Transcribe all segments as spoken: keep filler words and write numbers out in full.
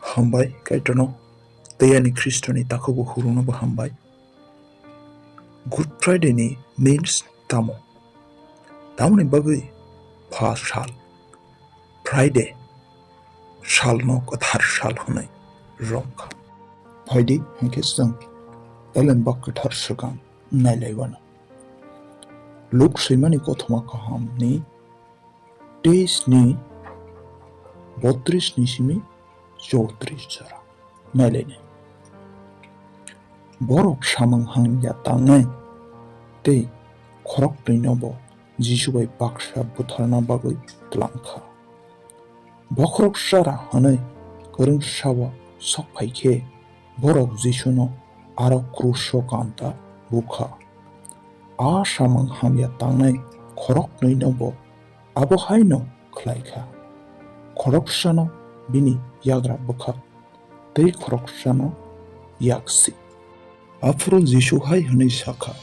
Hambai Kaitorno, tei ani Khristoni takhuk bukhukno bo hambai. Good Friday ni means tamo? Tamoni bagwi pha sal, Friday salno kwthar sal hwnwi romkha. Phaidi, hinkhe chwng Elembak kwthar swkang nailaiwano. Luk swimani kothoma kahamni teis ni botris ni simi chowtris jora nailainai. Borok samung hamya tangnai tei khoroknwino bo Jisu bai baksa butharna bagwi tlangkha. Bokhorok chara hwnwi kwrwngsao sok phai khe, borok Jisuno aro kruso kanta bukha. A samung hamya tangnai khoroknwino bo abo haino khlai kha. Khoroksano bini yagra bwkhak tei khoroksano yaksi. Aphuru Jisu hai hwnwi sa kha,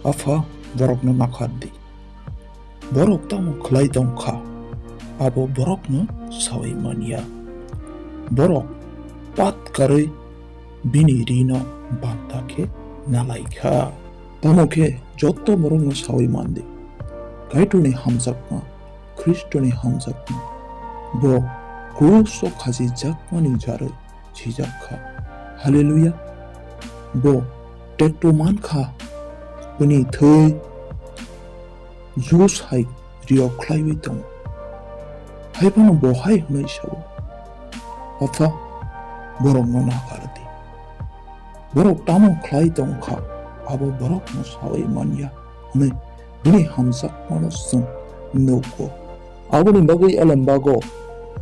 "Apha, borokno nakhar di. Borok tamo khlai tong kha, abo borokno saui man ya. Borok pat karwi bini rino banta khe nalai kha." Tamo khe joto borokno saui man di, Kaitorni hamjakma, Khristoni hamjakma, bo kruso khachijakmani jarwi sijak kha. Haleluya! Bo tekto man kha, bini thwi Jus hai riyok khlaiwi tongo. Hai phano bo hai hwnwi sao, "Apha, borokno nakhar di. Borok tamo khlai tong kha, abo borokno saui man ya," hwnwi bini hamjakmano chwng nugo. Aboni bagwi Elembago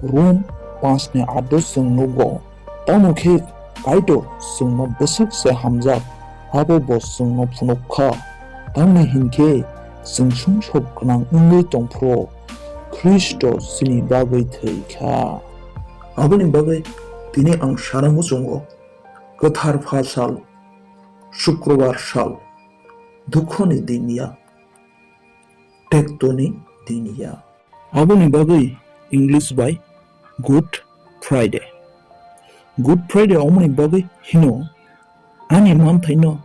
Rom panch ni aat o chwng nugo, tamo khe Kaitor chwngno bwswk se hamjak, abo bo chwngno phunuk kha. Tamni hinkhe chwng sumsok gwnang wngwi tongphuru Khristo chini bagwi thwi kha. Aboni bagwi tini ang sana muchungo, kwthar pha sal, Shukrobar sal, dukhoni din ya, tektoni din ya. Aboni bagwi English bai Good Friday. Good Friday omoni bagwi hino, ani manthaino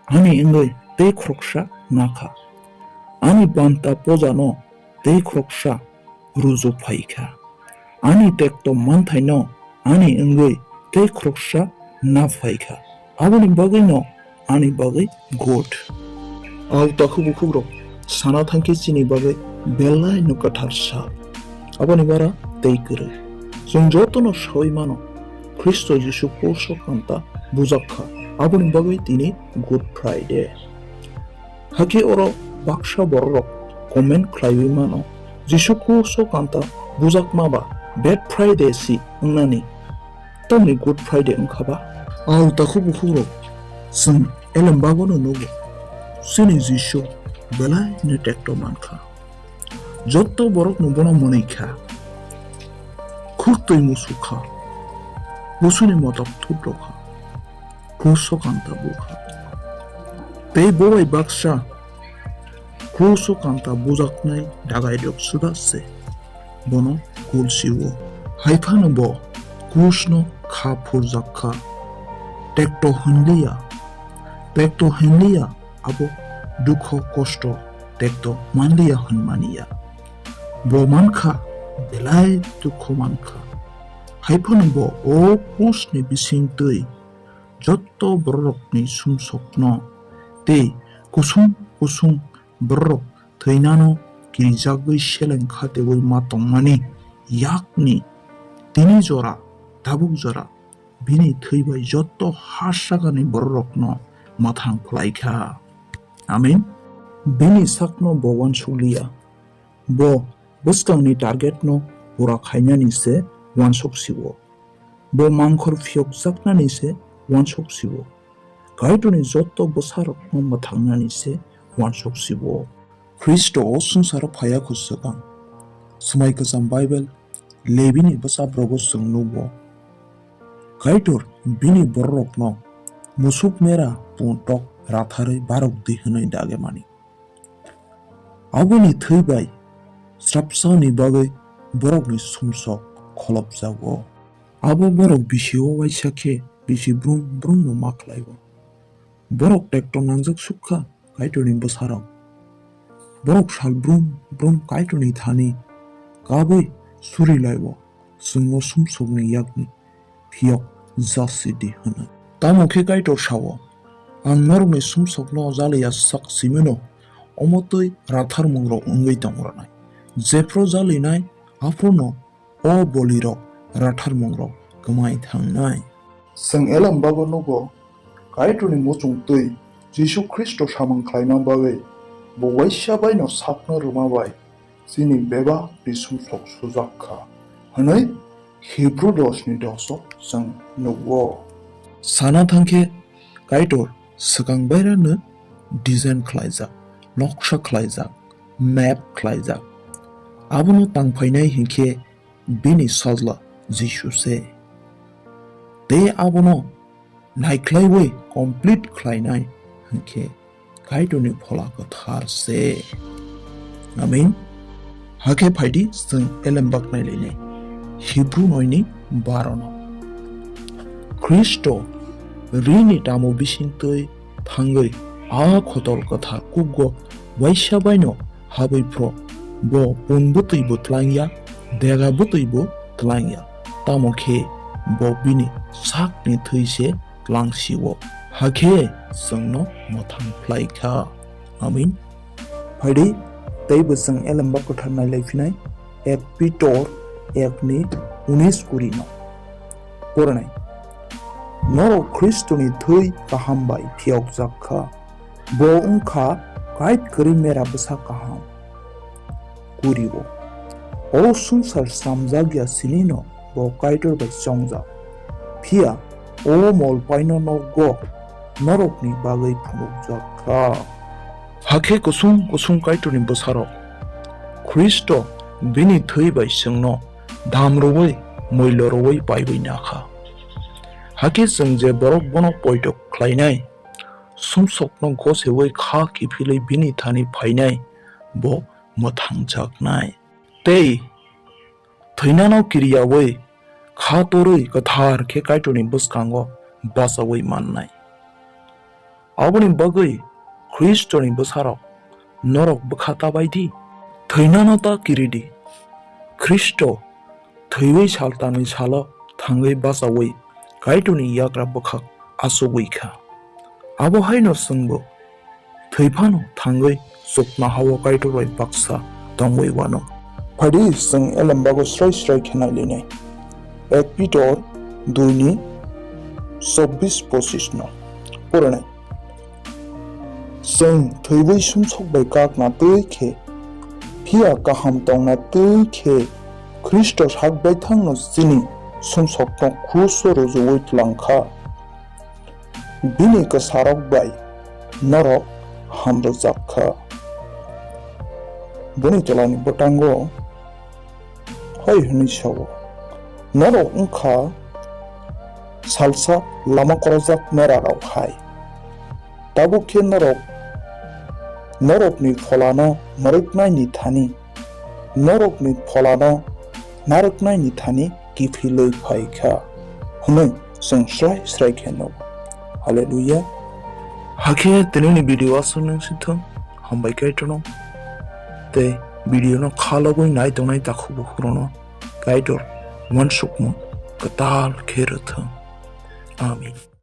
ani wngwi tei khoroksa nakha. Ani banta pojano tei khoroksa ruju phai kha. Ani tekto manthaino ani wngwi tei khoroksa na phai kha. Aboni bagwino ani bagwi good. Au takhuk bukhukrok sana thangkhe chini bagwi belaino kwthar sal. Aboni bara tei kwrwi. Chwng jotono saui mano, Khristo Jisu kruso kanta bujak kha. Aboni bagwi tini Good Friday. Hakhe oro baksa bororok comment khlaiwi mano, Jisu kruso kanta bujakma ba Bad Friday si wngnani, tamni Good Friday wngkha ba? Au takhuk bukhukrok, chwng Elembagono nugo, chini Jisu belaino tekto mankha. Joto borokno bono mwnwi kha, khuk twi musu kha, busuni motok thupro kha, kruso kanta bukha. Tei bo bai baksa kruso kanta bujaknai dagairok swda se bono kulsio. Hai phano bo krusno kha phurjak kha. Tekto hwnliya, tekto hwnliya, abo dukho kosto tekto manliya hwnmaniya. Bo mankha, belai dukho mankha. Hai phano bo o krusni bisingtwi joto bororokni sumsokno tei kusung kusung bororok thwinano kirijagwi seleng khatewi ma tongmani yakni tini jora, tabuk jora, bini thwi bai joto ha sakani bororokno mwthang phlai kha. Amen. Bini sakno bo uansuk liya. Bo bwskangni targetno pura khainani se uansuk sio. Bo mangkhor phiyokjaknani se uansuk sio. Kaitorni joto bwsarokno mwthangnani se uansuk sio. Khristo o swngcharo phaiya kho swkang. Swmai kwcham Bible Lebini bwsabrogo chwng nugo. Kaitor bini bororokno musuk mera puntok ratharwi barok di hwnwi dagemani. Aboni thwi bai srapsani bagwi borokni sumsok kholopjago. Abo borok bisio waisa khe bisi brum brumno ma khlaio. Borok tekto nangjak sukha Kaitorni bwsarok. Borok sal brum brum Kaitorni thani kabwi suri laio, chwngno sumsokni yakni phiyok jasidi hwnwi. Tamo khe Kaitor sao, "Ang norokni sumsokno jaliya sak simino, omo twi ratharmungrok wngwi tong rwnai. Jephru jalinai, aphruno o bolirok ratharmungrok kwmai thangnai." Chwng elem bago nugo, Kaitorni muchung twi Jisu Khristo samung khlaima bagwi bo waisa baino sakno rwma bai chini bebak ni sumsok sujak kha hwnwi Hibru dos ni dos o chwng nugo. Sana thang khe Kaitor swkang bairano design khlaijak, noksa khlaijak, map khlaijak. Abono tangphainai hinkhe bini sajla Jisu se. Tei abono naikhlaiwi complete khlainai hinkhe Kaitorni Phola Kwthar se. Amen. Hakhe phaidi chwng elembak nailainai. Hibru noi ni baro no. Khristo rini tamo bisingtwi thangwi a khotol kwthar kugo waisa baino habwi phro. Bo pun bwtwi bo tlangya, dega bwtwi bo tlangya. Tamo khe bo bini sakni thwi se tlang sio, hakhe chwngno mwthang phlai kha. Amen. Phaidi, teibo chwng elembak kwthar nailai phinai, ek Pitor ek ni unis kuri no. Poranai. Norok Khristoni thwi kaham bai phiyokjak kha. Bo wngkha kait kwrwi mera bwsa kaham. Kuri o. O swngchar chamjak ya sini no bo Kaitor bai chongjak. Phiya o mol paino nogo norokni bagwi phunukjak kha. Hakhe kusung kusung Kaitorni bwsarok Khristo bini thwi bai chwngno dam rwui, moilo rwui paiwi nakha. Hakhe chwng je borok bono poito khlainai, sumsokno goseui kha kiphilwi bini thani phainai, bo mwthangjaknai. Tei thwinano kiriyaui kha torwi kwthar khe Kaitorni bwskango bachaui mannai. Aboni bagwi Khristoni bwsarok norok bwkha ta bai di. Thwinano ta kiri di. Khristo thwiwi sal tanwi salo thangwi bachaui Kaitorni yagra bwkhak achugwi kha. Abo haino chwngbo thwi phano thangwi chuknoha-o Kaitor bai baksa tongwi uanw. Phaidi chwng elembago srai srai khe nailainai. Ek Pitor dui ni chobbish pochish no poranai. Chwng thwiwi sumsok bai kakna twi khe, phiya kaham tongna twi khe Khristo sak baithangno chini sumsokno kruso rwjagwi tlang kha. Bini kwsarok bai norok hamrwjak kha. Bini tolani bwtango hai hwnwi sao, norok wngkha salsa lama korojak merarok hai. Tabuk khe norok norokni pholano narwknaini thani, norokni pholano narwknaini thani kiphilwi phai kha hwnwi chwng srai srai khe nugo. Hallelujah. Hakhe tinini video aswk nung sithwng, hambai Kaitorno tei video no khalogwi nai tongnai takhuk bukhukrokno Kaitor uansukmung kwtal khe rwthwng. Amen.